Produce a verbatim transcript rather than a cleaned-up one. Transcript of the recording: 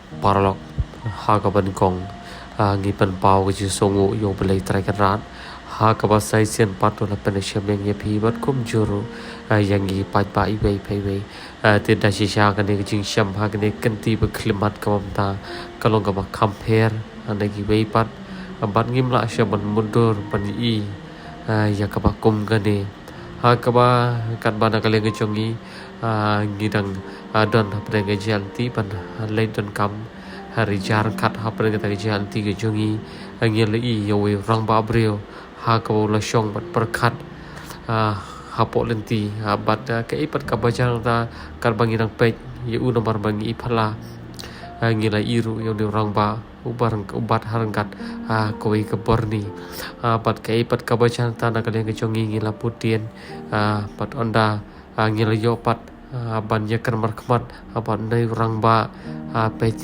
Paralok, ha kaba nyngkong, ah, ngi pynpaw ka jingsngewnguh ïa U Blei Trai Kynrad. Ha kaba sa shisien pat u la pynshemphang ïa phi bad kumjuh ruh, ah, ïa ngi paidbah iwei pa iwei. Ah, te da shisha kane ka jingshem ha kane ka kynti ba khyllipmat kaba mynta ka long kaba kham pher, ah, na kiwei pat. Ah, bad ngim lah shuh ban mutdur ban ïohi, ah, ïa kaba kum kane. Ha kaba katba na ka liang ka jong ngi, ah, ngi dang, ah, don hapdeng ka jingïaid lynti ban, ah, leit donkam ha ri jar kat hapdeng kata ka jingïaid lynti ka jong ngi, ah, ngi la ïohi ïa uwei u rangbah briew ha kaba u la shong bad pyrkhat, ah, hapoh lynti, ah, bad, ah, kaei pat kaba jia nangta katba ngi dang peit ïa u namar ba ngi i phylla, ah, ngi la ïohi ruh ïa une u rangbah u bat, u bat ha ryngkat, ah, kawei ka byrni. Ah, bad kaei pat kaba jia nangta na ka liang ka jong ngi ngi la bud dien, ah, bad ynda, ah, ngi la ïoh pat, ah, ban ïakynmaw khmat, ah, bad une u rangbah, ah, peit